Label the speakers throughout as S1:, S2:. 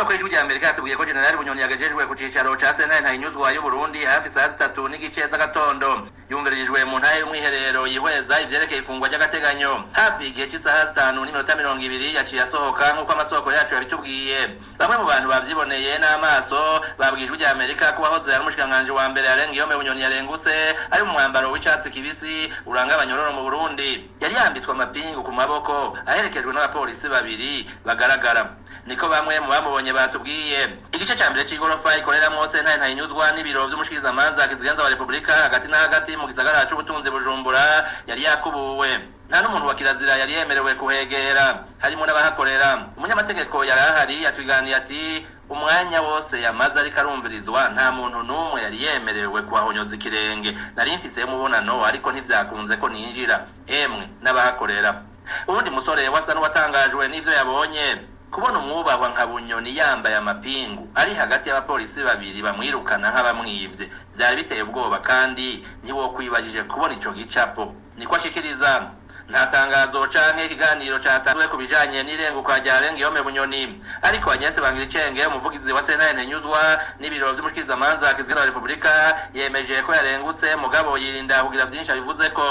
S1: Amasoko y'Ijwi rya Amerika yatubwiye ko Generali Bunyoni yagejejwe ku cicaro ca sentare Ntahinyuzwa y'Uburundi hafi saa 3:30 z'agatondo. Yumvirijwe mu ntahe y'umwiherero yihweza ivyerekeye ifungwa ry'agateganyo. Hafi igihe c'isaha 5:20 yaciye asohoka, nk'uko amasoko yacu yabitubwiye. Bamwe mu bantu bavyiboneye n'amaso babwiye Ijwi rya Amerika ko uwahoze ari umushikiranganji wa mbere Alain Guillaume Bunyoni yarengutse ari mu mwambaro w'icatsi kibisi uranga abanyororo mu Burundi. Yari yambitswe amapingu ku maboko, aherekejwe n'abapolisi babiri bagaragara. Niko bamwe mu bamubonye batubwiye. Igice ca mbere c'igorofa ikoreramwo sentare Ntahinyuzwa n'ibiro vy'umushikirizamanza kizigenza wa Repubulika hagati na hagati mu gisagara c'ubutunzi Bujumbura yari yakubuwe. Nta n'umuntu wa kirazira yari yemerewe kuhegera, harimo n'abahakorera. Umunyamategeko yari ahari yatwiganiye ati: "Umwanya wose yamaze ariko arumvirizwa, nta muntu n'umwe yari yemerewe kuhahonyoza ikirenge. Nari mfise umubonano, ariko ntivyakunze ko ninjira, emwe n'abahakorera." Uwundi musore wasa n'uwatangajwe n'ivyo yabonye: "Kubona umwubahwa nka Bunyoni yambaye amapingu ari hagati y'abapolisi babiri bamwirukana nk'abamwivye vyari biteye ubwoba, kandi ntiwokwibajije kubona ico gicapo." Niko ashikiriza. Nta tangazo canke ikiganiro catanzwe ku bijanye n'irenguka rya Alain Guillaume Bunyoni, ariko Agnes Bangiricenge, umuvugizi wa sentare Ntahinyuzwa n'ibiro vy'umushikirizamanza kizigenza wa Repubulika, yemeje ko yarengutse, mugabo yirinda kugira vyinshi abivuzeko.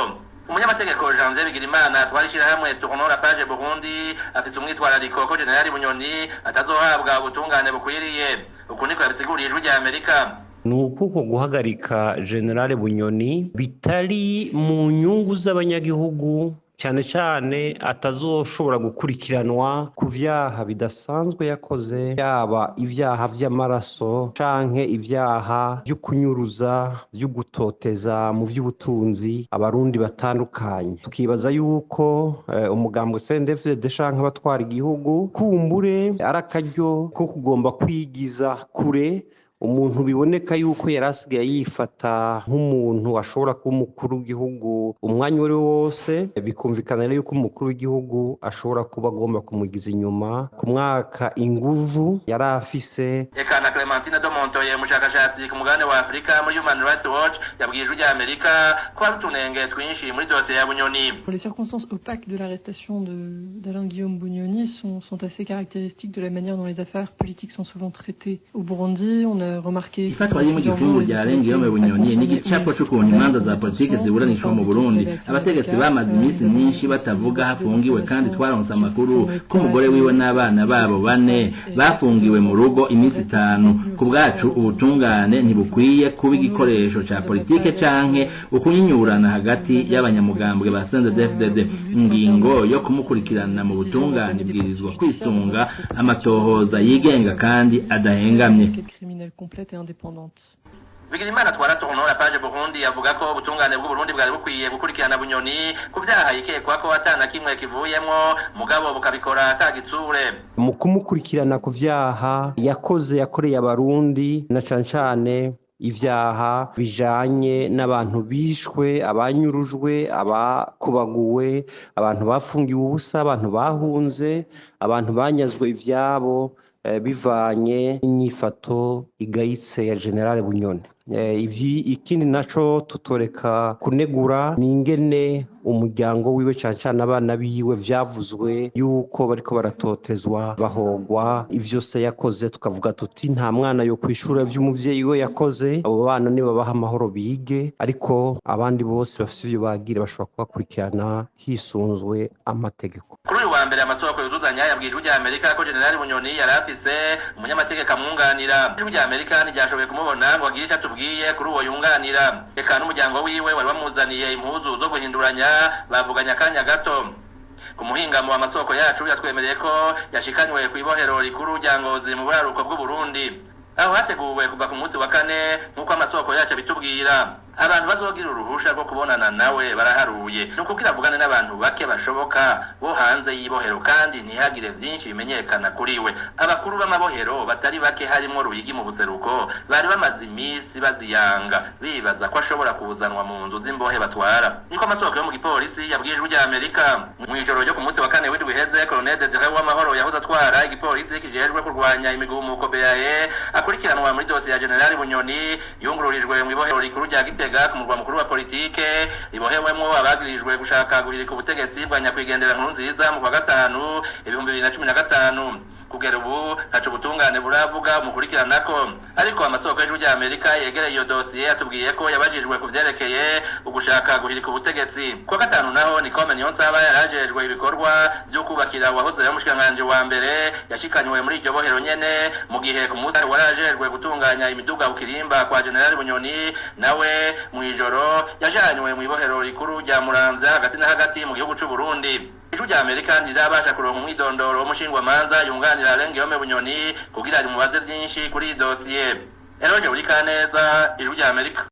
S1: Umunyamategeko Janvier Bigirimana atwara ishirahamwe Tournons la Page Burundi afise umwitwarariko ko Generali Bunyoni atazohabwa ubutungane bukwiriye. Uku niko yabisiguriye Ijwi rya Amerika.
S2: Ni uko guhagarika Generale Bunyoni bitari mu nyungu z'abanyagihugu, cyane cyane atazoshobora gukurikiranwa ku vyaha bidasanzwe yakoze, yaba ivyaha vy'amaraso canke ivyaha vyo kunyuruza, vyo gutoteza mu vy'ubutunzi Abarundi batandukanye. Tukibaza yuko umugambwe CNDD-FDD canke abatwara igihugu kumbure ari akaryo ko kugomba kwigiza kure umuntu biboneka yuko yari asigaye yifata nk'umuntu ashobora kuba umukuru w'igihugu umwanya uwo ari wo wose. Bikumvikana rero yuko umukuru w'igihugu ashobora kuba agomba kumugiza inyuma ku mwaka inguvu yari afise.
S1: Eka na Clementine Domontoye, umushakashatsi ku mugabane wa Afurika muri Human Rights Watch, yabwiye Ijwi rya Amerika ko hari utunenge twinshi muri dosiye ya Bunyoni.
S3: Les circonstances opaques de l'arrestation d'Alain Guillaume Bunyoni sont assez caractéristiques de la manière dont les affaires politiques sont souvent traitées au Burundi. On a remarqué
S1: Ifatwa ry'umugifungo rya Alain Guillaume Bunyoni ni igicapo c'ukuntu imanza za politike ziburanishwa mu Burundi. Abategetsi bamaze iminsi myinshi batavuga hafungiwe, kandi twaronse amakuru ko umugore wiwe n'abana babo bane bafungiwe mu rugo iminsi 5. Ku bwacu, ubutungane ntibukwiye kuba igikoresho ca politike canke ukunyinyurana hagati y'abanyamugambwe ba CNDD-FDD. Ingingo yo kumukurikirana mu butungane ibwirizwa kwisunga amatohoza yigenga kandi adahengamye.
S3: Criminelle complète et indépendante.
S1: Bigirimana atwara Tournons la Page Burundi avuga ko ubutungane bw'Uburundi bwari bukwiye gukurikirana Bunyoni ku vyaha yikekwa ko atana kimwe kivuyemwo, mugabo bukabikora atagitsure.
S2: Mu kumukurikirana ku vyaha yakoze, yakoreye Abarundi, na cane cane ivyaha bijanye n'abantu bishwe, abanyurujwe, abakubaguwe, abantu bafungiwe ubusa, abantu bahunze, abantu banyazwe ivyabo bivanye n'inyifato igayitse ya Generale Bunyoni. Ivi ikindi naco tutoreka kunegura ni ingene umuryango wiwe, cane cane abana biwe, vyavuzwe yuko bariko baratotezwa bahogwa ivyo se yakoze. Tukavuga tuti nta mwana yo kwishura vy'umuvyeyi we yakoze. Abo bana nibabaha amahoro bige, ariko abandi bose bafise ivyo bagira bashobora kubakurikirana hisunzwe amategeko.
S1: Kuri uyu wa mbere, amasoko yuzuzanya yabwiye Ijwi rya Amerika ko Generali Bunyoni yari afise umunyamategeko amwunganira. Ijwi rya Amerika ntiryashoboye kumubona ngo agire ico atubwiye kuri uwo yunganira. Eka n'umuryango wiwe wari wamuzaniye impuzu zo guhinduranya bavuganye akanya gato. Ku muhingamo, amasoko yacu yatwemereye ko yashikanywe kw'ibohero rikuru rya Ngozi mu buraruko bw'Uburundi, aho hateguwe kuva ku munsi wa kane, nk'uko amasoko yacu abitubwira. Abantu bazogira uruhusha rwo kubonana nawe baraharuye. Ni ukugira avugane n'abantu bake bashoboka bo hanze y'ibohero, kandi ntihagire vyinshi bimenyekana kuri we. Abakuru b'amabohero batari bake, harimwo Ruyigi mu buseruko, bari bamaze iminsi baziyanga, bibaza ko ashobora kuzanwa mu nzu z'imbohe batwara. Niko amasoko yo mu gipolisi yabwiye Ijwi rya Amerika. Mw'ijoro ryo ku munsi wa kane w'indwi iheze, Colonel Desire Uwamahoro yahoze atwara igipolisi kijejwe kurwanya imigumuko BAE, akurikiranwa muri dosiye ya Generali Bunyoni, yungururijwe mw'ibohero rikuru rya Gitega, ku murwa mukuru wa politike, ribohewemwo abagirijwe gushaka guhirika ubutegetsi bwa nyakwigendera Nkurunziza mu kwa gatanu 2015. Kugera ubu ntaco ubutungane buravuga mukurikiranako, ariko amasoko y'Ijwi rya Amerika yegereye iyo dosiye atubwiye ko yabajijwe ku vyerekeye ugushaka guhirika ubutegetsi. Kuwa gatanu naho Nicome Niyonsaba yarajejwe ibikorwa vyo kubakira uwahoze ari umushikiranganji wa mbere yashikanywe muri iryo bohero nyene, mu gihe ku munsi warajejwe gutunganya imiduga ku kirimba kwa General Bunyoni nawe mw'ijoro yajanywe mw'ibohero rikuru rya Muramvya hagati na hagati mu gihugu c'u Burundi. Ijwi rya Amerika ntirabasha kuronka umwidondoro w'umushingwamanza yunganira Alain Guillaume Bunyoni kugira rimubaze vyinshi kuri iyi dosiye. Eroje Burikaneza, Ijwi rya Amerika.